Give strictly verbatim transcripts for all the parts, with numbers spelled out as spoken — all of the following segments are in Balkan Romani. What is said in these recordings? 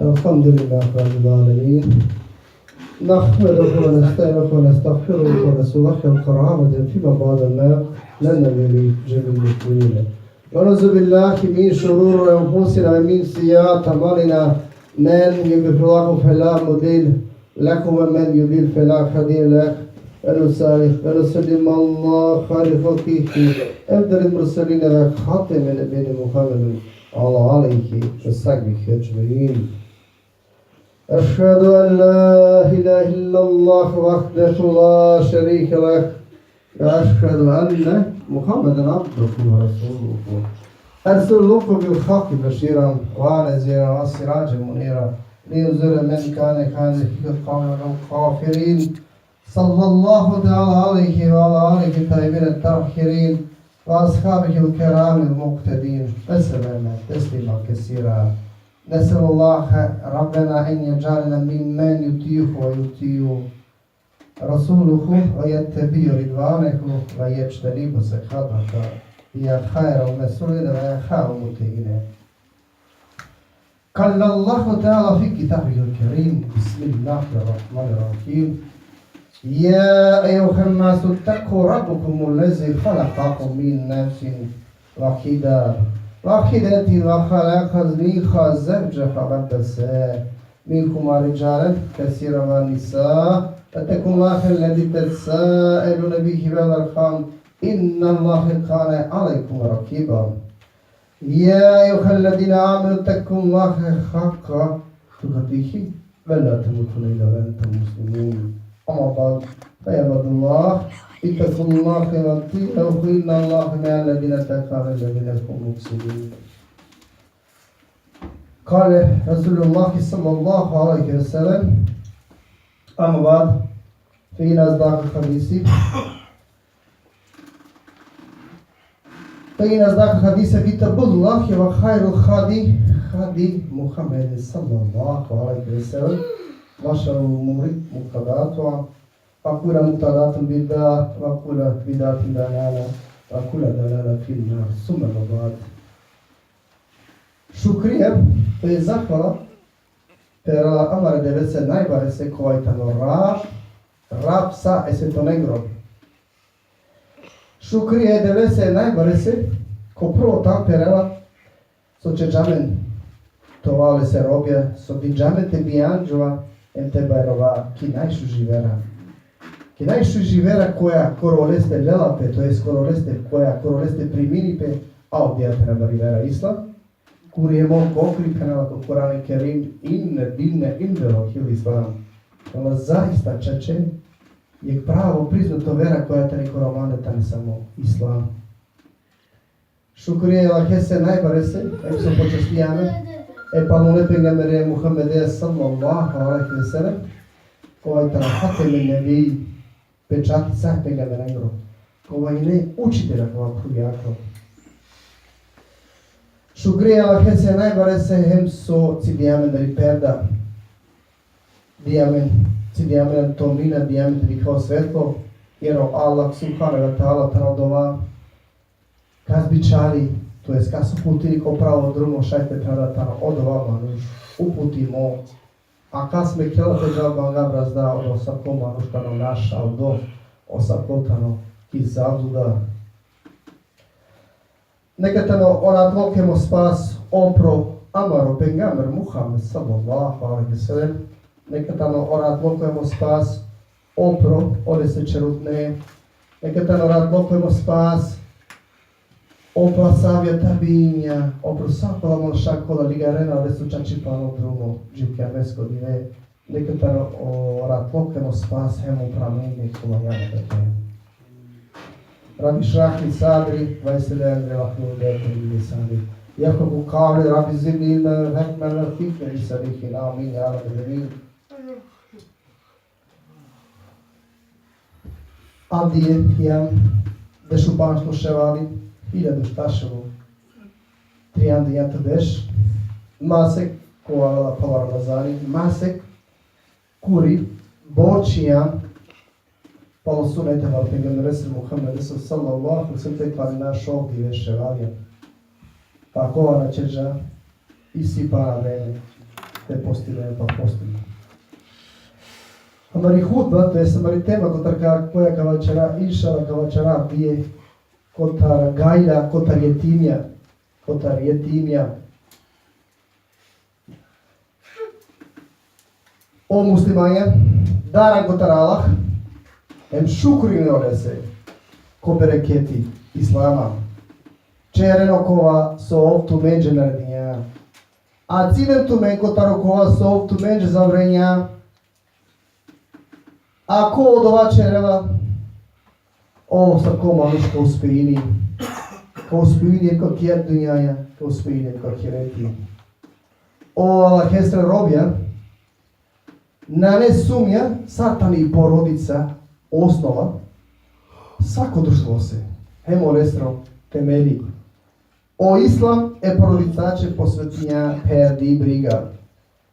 الحمد لله رب العالمين. نحمده ونستعينه ونستغفره ونسأله الكرامة فيما بعد الموت لنا ولجميع المسلمين. ونعوذ بالله من شرور أنفسنا ومن سيئات أعمالنا. من يهده الله فلا مضل له ومن يضلل فلا هادي له. ونصلي ونسلم على خير خلقه أفضل المرسلين وخاتم النبيين محمد وعلى آله وصحبه أجمعين. أشهد أن لا إله إلا الله وحده لا شريك له، وأشهد أن محمدا عبده ورسوله. أرسله بالحق بشيرا ونذيرا وسراجا منيرا لينذر من كان حيا ويحق القول على الكافرين. صلى الله تعالى عليه وعلى آله الطيبين الطاهرين وأصحابه الكرام المقتدين وسلم تسليما كثيرا. نسأل الله ربنا أن يجعلنا ممن يطيعه ويطيع رسوله ويتبع رضوانه ويجتنب سخطه يا خير المسؤولين ويا خير المطيعين. قال الله تعالى في كتابه الكريم: بسم الله الرحمن الرحيم: يا أيها الناس اتقوا ربكم الذي خلقكم من نفس واحدة واحدة وخلق منها زوجها وبث منهما رجالا كثيرا ونساء واتقوا الله الذي تساءلون به والأرحام إن الله كان عليكم رقيبا. يا أيها الذين آمنوا اتقوا الله حق تقاته ولا تموتن إلا وأنتم مسلمون. أما بعد، فيا عباد الله، اتقوا الله وأطيعوه إن الله مع الذين اتقوا والذين هم محسنون. قال رسول الله صلى الله عليه وسلم: أما بعد، فإن أصدق الحديث فإن أصدق الحديث كتاب الله وخير الهدي هدي محمد صلى الله عليه وسلم وشر الأمور محدثاتها وكل محدثة بدعة وكل بدعة ضلالة وكل ضلالة في النار ثم أما بعد. Šukrija, to je zahvala, perela amare Devlese najbarese, kova i tano Rab, Rab sa e Svetonengro. Šukrija e Devlese najbarese, ko prvo than perela so ćerđa amen te ova lese robija, so dinđa amen te bijanđova em te bajrova ki najšuži vera. Ki najšuži vera koja koro leste lela pe, to jest koro leste, koja koro leste primini pe, a odija tani amari vera Islam. Kuri hem o kokri phenela ko Kur'ani Kerim: إن الدين عند الله الإسلام. Phenela, zaista čače, jekh pravo priznato vera koja tani koro amende tani samo Islam. Šukrija e Allahese najbarese, em so počastija amen e palune pejgambere Muhammede sallallahu alejhi ve sellem, kova i tano hatemun nebijjin, pečati sa e pejgamberengro, kova ine učitelj akava phuvjakro. Šukrija e Allahese najbarese hem so cidija amen dari perda, dija amen, cidija amen tomina, dija amen te dikha o svetlo, jer o Allah subhanehu ve teala tano odova kas bičhali, to jest kas uputini ko pravo drumo, šaj te phena da tano odova manuš uputimo, a kas mekhela pe džal banga brazda, odova asavko manuš tano našaldo, asavko tano ki zabluda. Neka tano o rahatluko hem o spas opro amaro pejgamber Muhammed sallallahu alejhi ve sellem, neka tano o rahatluko hem o spas opro olese čerutne, neka tano o rahatluko hem o spas opro ashabija, tabiinja, opro sa kola manuša kola ligarena leso čačipano drumo dži kijamesko dive, neka tano o rahatluko hem o spas hem opro amende kola jana pe. رب اشرح لي صدري ويسر لي أمري واحلل عقدة من لساني يفقهوا قولي. رب زدني علما وفهما وألقني في صالحين. آمين يا رب العالمين. Avdive jam dešupanšto ševali, hiljadu štar šel u trianda i jekh deš, masek kova avela palo Ramazani, masek kuri borči jam palo suneti amaro pejgamberesoro Muhammedesoro sallallahu alejhi ve sellem te klanina šov dive ševalja. Pa kova na ćerđa, isi pana vreme te Postime, pa postime. Amari hutba, to jest amari tema kotar ka, koja ka vaćera, inšala ka vaćera avdive, kotar gajla, kotar jetimja, kotar jetimja. O muslimanja, daran kotar Allah, hem šukrin olese, ko bereketi Islama. Ćeren okova so ov tumenđe naredinđa. A ciden tumen kotar okova so ov tumenđe zabranđa. Ako odova ćerela, o, sako manuš ka uspejini, ka uspejini ko kjer dunjaja, ka uspejini ko ahireti. O Allahesre robja, nane sumnja, sar tani porodica osnova sako društvo se, hem olesro temeli. O Islam e porodicaće posvetinđa perdi briga,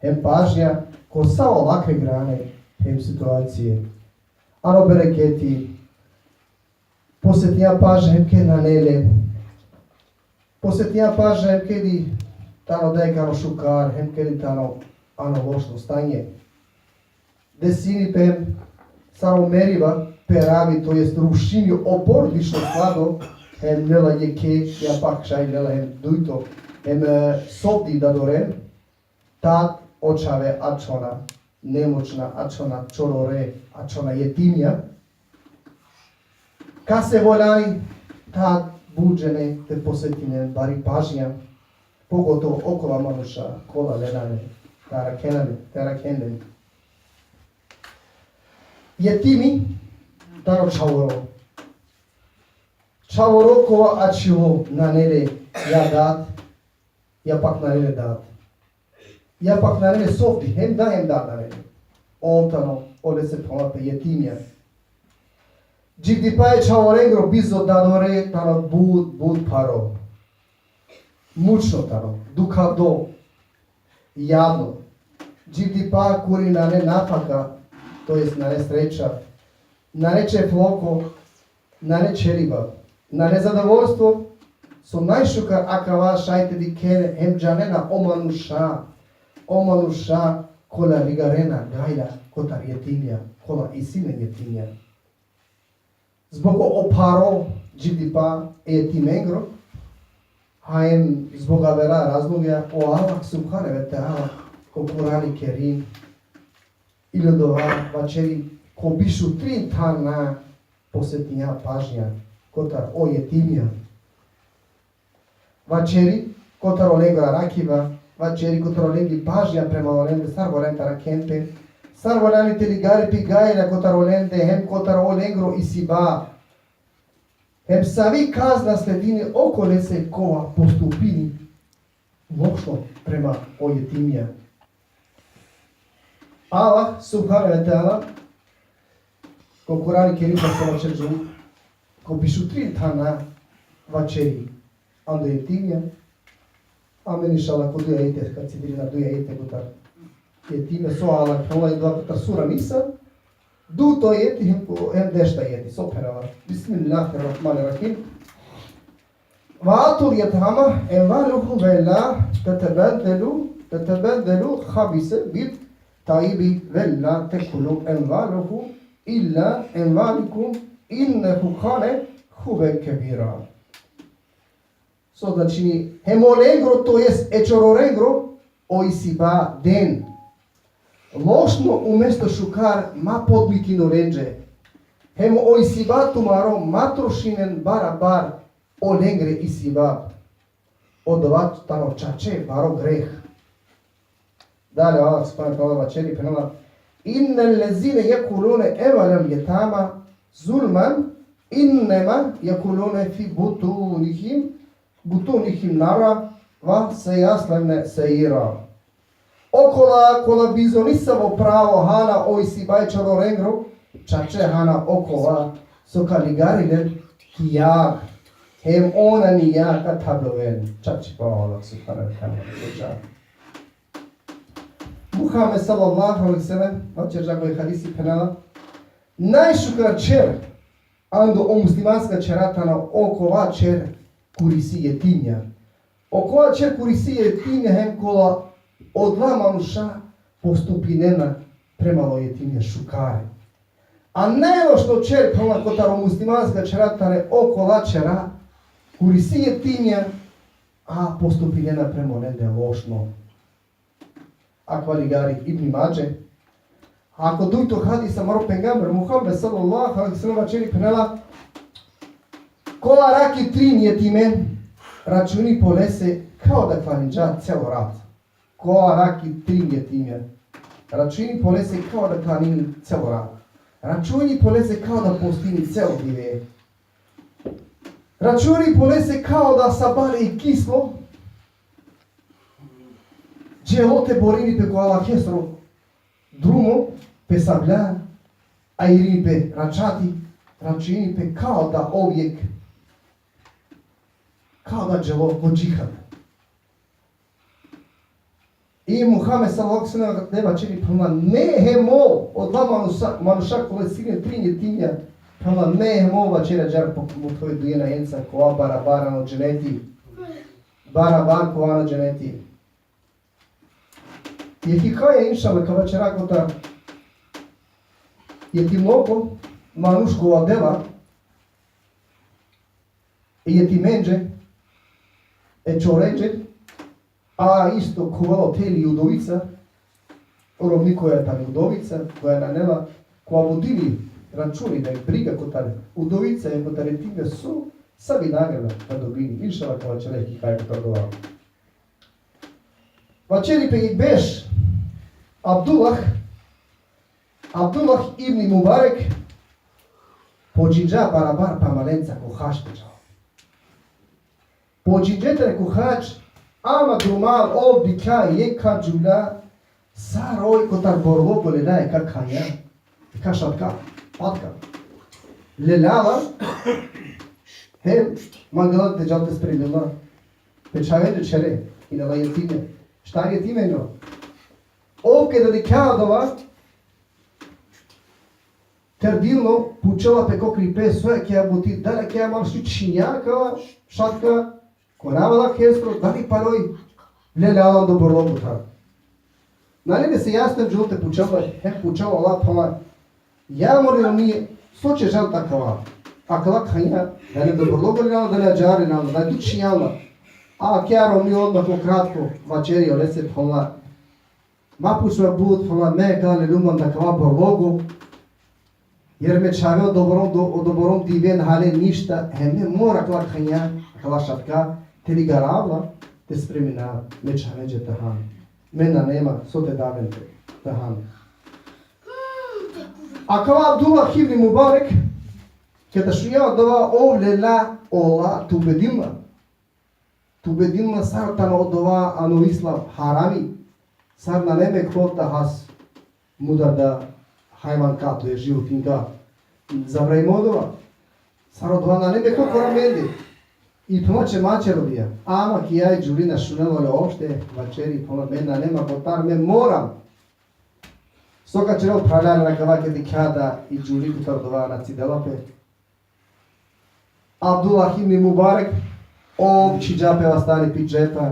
hem pažnja ko sa olakre grane hem situacije. Ano bereketi, posvetinđa pažnja hem ked nane le, posvetinđa pažnja hem kedi tano dajek ano šukar, hem kedi tano ano lošno stanje. Desini pe hem sar o meriba peravi, to jest rušini o porodično sklado, hem lela jekhe, ja pak šaj lela hem dujto, hem, e, sovdi dadoren, tad o čhave ačhona nemoćna, ačhona čorore, ačhona jetimja. Kase voljani, tad but džene te posvetinen bari pažnja, pogotovo okola manuša kola lenane te arakhena len, te arakhen len. Jetimi tano čhavoro. Čhavoro kova ačhilo, nane le ja dat, ja pak nane le dat. Ja pak nane le sovdi, hem da, hem da nane le. Ov tano, olese phenela pe jetimja. Dživdipa e čhavorengro bizo dadore tano but, but pharo. Mučno tano, dukhavdo, jadno. Dživdipa kuri nane nafaka, to jest nane sreća, nane čefloko, nane čheriba, nane zadovoljstvo, so najšukar akava šaj te dikhen hem džanena o manuša, o manuša kola ligarena gajla kotar jetimja, kola isi len jetimja. Zbog o pharo dživdipa e jetimengro, hem zbog avera razlogja, o Allah subhanehu ve teala ko Kurani Kerim ili odova vaćeri, ko bišu trin thana posvetinđa pažnja kotar o jetimja. Vaćeri kotar olengo arakhiba, vaćeri kotar olengi pažnja prema olende, sar voljan te arakhen pe, sar voljani te ligari pi gajla kotar olende, hem kotar olengro isiba. Hem savi kazna sledini okolese kova postupini lošno prema o jetimja. Allah subhanehu ve teala ko Kurani Kerim, pa so vaćerđum, ko bišu trin thana vaćeri ando jetimja. Amen inšallah ko duj ajete, ka citirina duj ajete kotar jetimja, so Allah phenela, i dova kotar sura Nisa, dujto ajeti hem, hem dešto ajeti, so phenela. Bismillahirrahmanirrahim. وآتوا اليتامى أموالهم ولا تتبدلوا، تتبدلوا الخبيث بالطيب ولا تأكلوا أموالهم إلى أموالكم إنه كان حوبا كبيرا. So značini, hem olengro, to jest e čororengro, o isiba den. Lošno umesto šukar ma podmitin olenđe. Hem o isiba tumaro ma trošinen barabar olengre isiba. Odova tano čače baro greh. Dalje Allah subhanehu ve teala vaćeri, phenela: إن الذين يأكلون أموال اليتامى ظلما إنما يأكلون في بطونهم، بطونهم نارا وسيصلون سعيرا. Okola kola bizo nisavo pravo hana o isiba e čororengro, čače hana okola so ka ligari len ki jag, hem on ani jag ka thabloven. Čačipa o Allah subhanehu ve teala. Muhammed sallallahu alejhi ve sellem vaćerđa ko hadisi, phenela: Najšukar ćher ando o muslimanska ćhera tano okova ćher kuri isi jetimja. Okova ćher kuri isi jetimja hem kola Odola manuša postupinena prema o jetimja šukare. A najlošno ćer, phenela, kotar o muslimanska ćera tane okola ćera kuri si jetimja, a postupinena prema lende lošno. Akava ligari Ibn Madže. A ko dujto hadis amaro pejgamber Muhammed sallallahu alejhi ve sellem vaćeri, phenela: Ko araki trin jetimen, računi po lese kao da klaninđa celo rat. Ko araki trin jetimen, računi po lese kao da klanini celo rat. Računi po lese kao da postini celo dive. Računi po lese kao da sabale i kislo, đelo te borini pe ko Allahesro drumo, pe sablja, a irini pe račati, računi pe kao da ov jekh, kao da đelo ko džihad. I Muhammed sallallahu alejhi ve sellem vaćeri, phenela, me hem ov, odola manuša, manuša kole sine trin jetimja, phenela, me hem ov, vaćeri, ađahar po, po toj dujena enca, kova barabar ano dženeti. Barabar kova ano dženeti. Jekh hikaja, inšallah, ka vaćera kotar jetimoko manuš kova dela e jetimenđe, e čorenđe, a isto kova teli udovica, romni koja tani udovica, koja nanela, kova vodini računi, da i briga kotar udovica, e kotar jetimja, so, sa bi nagrada ka dobini. Inšallah, ka vaćera jekh hikaja kotar dova. Vaćeri pe i beš Abdullah, Abdullah ibn Mubarek, pođinđa barabar pe amalenca ko hadž te džal. Pođinđe te ko hadž, ama drumal ov dikhlja jekh džuvlja, sar oj kotar borlogo lela jekh khanja, jekh šatka, patka. Lela la, hem mangela te džal te spremini la pe čhavenđe ćhere, ine la jetime. Štar jetime ine. Ov keda dikhlja odova, terdilo, pučela pe ko kripe, so akaja buti, dali akaja manuš čhinđa akava šatka, ko nav Allahesro, dali palo i lela la ando borlogo than. Nane lese jasno džuvli te pučel la, hem pučela la, phenela: Ja, more romni, so ćerđan tu akava? Akala khanja, dali ando borlogo lela la, dali ađahar lela la, dali tu čhinđan la? A akaja romni odma ko kratko vaćeri olese, phenela: Ma puč me but, phenela, me akala lelum ando akava borlogo, jer me čhave odoborom, do, odoborom dive na hale ništa, hem me mora akala khanja, akala šatka, te ligarav la, te spremina me čhavenđe te han. Me nane ma so te dav len te, te han. Akava Abdullah ibn Mubarek, keda šunđa odova, ov lela ola te ubedini la. Te ubedini la sar tano odova ano islam harami, sar nane meklo te has mudar da hajvan, kato, e životinka, zabranimo odova. Sar odova nane meklo kora mende. I phenela: Će ma ćer odija. Ama akaja džuvli na šunela le uopšte, vaćeri, phenela: Me nane ma kotar, me moram. So ka ćerel, phralalen, akava keda dikhlja da i džuvli kotar odova na cidela pe, Abdullah ibn Mubarek, ov čhiđa pe vastani pi džepa,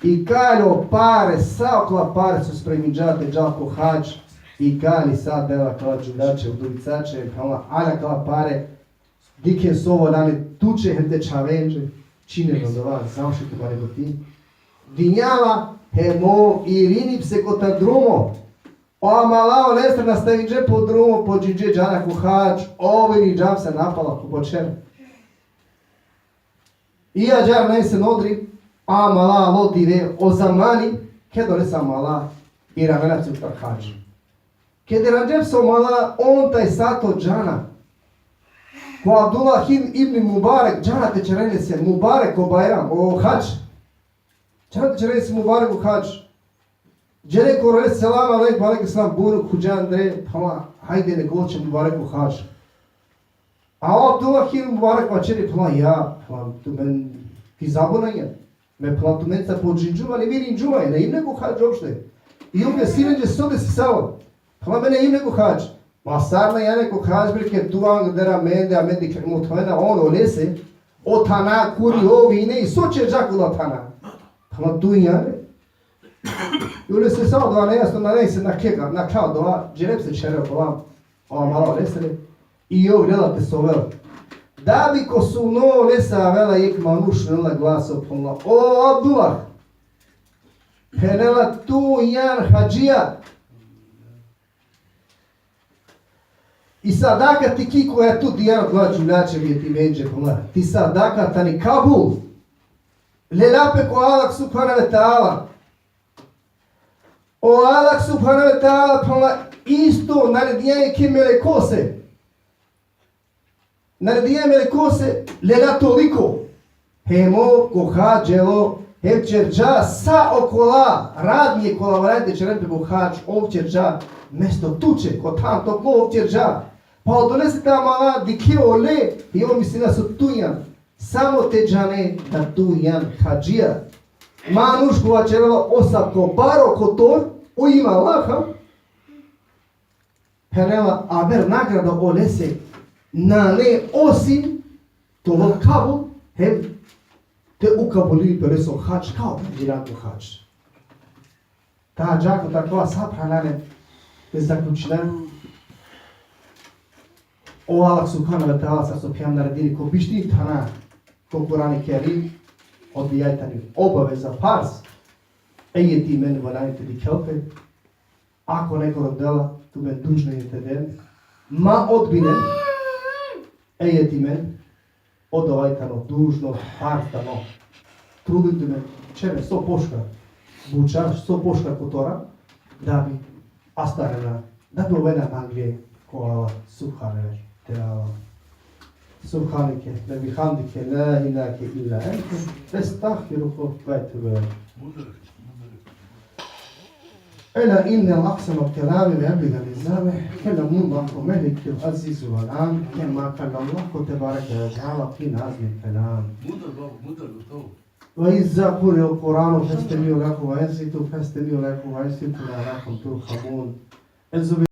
ikalj o pare, sa okola pare so spreminđa te džal ko hadž, ikalj i sa dela akala džuvljaće, udovicaće, phenela: Al akala pare, dikhen so valjani tuće hem te čhavenđe, činen odova, završin tut bare buti. Dinđa la, hem ov irini pese kotar drumo. O amala olestar nastavinđe po drumo, pođinđe, džana ko hadž, ov irinđa pese napalal ko počer. I ađahar na isi odori, amala alo dive, o zamani, keda olese amala iranena pese kotar hadž. Keda iranđe pese o amala, on taj sato džana ko Abdullah ibn Mubarek, džana te ćeren lese mubarek o Bajram, o hadž. Džana te ćeren lese mubarek o hadž. Đere kora lese: Selam alejkum. Alejkum selam. Bujrum, khuđa andre? Phenela: Hajde, nek ovel će mubarek o hadž. A o Abdullah ibn Mubarek vaćeri, phenela: Ja, phenela, tumen ki zabuna injan. Me, phenela, tumenca pođinđum, ali me irinđum, na irinđum ko hadž uopšte. I ov sine dže so desisalo. Phenela: Me na irinđum ko hadž. Ma sar na irinđe ko hadž, bre, ked tu anga dera mende, a mende ked mothovena on olese, o thana kuri ov ine, i so ćerđa kola thana? Phenela: Tu injan le. I olese sa odova nejasno, na nese na kega, na kha odova, džerep se čhere odova, o amala olesere, i ov lela te sovel. Da bi ko suvno olese avela jekh manuš, lela glaso, phenela: O Abdullah, phenela, tu jan hadžija. I sadaka tiki koja tu dijan odova džuvljaće, jetimenđe, phenela, ti sadaka tani kabul. Lela pe ko Allah subhanehu ve teala. O Allah subhanehu ve teala, phenela, isto naredinđa jekhe melekose. Naredinđa melekose, lela toliko. Hem ov ko hadž elo, hem ćerđa sa okola radnje kola valjani te ćeren pe ko hadž, ov ćerđa mesto tuće, ko than toklo ov ćerđa. Pa odolese te amala dikhe ole, i ov mislina so tu jan. Samo te džane da tu jan hadžija. Manuš kova ćerela osavko baro kotor, o ima laha, phenela, aver nagrada olese nane osim te ovel kabul, hem te ukabulini pe oleso hadž, kao te džira ko hadž. Ta džako, ta kova sa, phralalen, te zaključina. O Allah subhanehu ve teala, sar so phenđam, naredini ko bišti thana ko Kurani Kerim, odbijaj tani obaveza, farz, e jetimen valjani te dikhel pe, ako neko rodela, tumen dužna i te den, ma odbinen, e jetimen, odova i tano dužno, farz tano. Trudin tumen, ćeren so pošukar buća, so pošukar kotora, da bi astarena, da bi ovena mangle ko Allah subhanehu ve teala. سبحانك وبحمدك، لا إله إلا أنت، أستغفرك وأتوب إليك. ألا إن أحسن الكلام وأبلغ النظام كلام الله الملك العزيز العلام، كما قال الله تبارك وتعالى في نظم الكلام. Mudar, baba, mudar, gotovo. وإذا قرئ القرآن فاستمعوا له وأنصتوا، فاستمعوا له وأنصتوا لعلكم ترحمون. أعوذ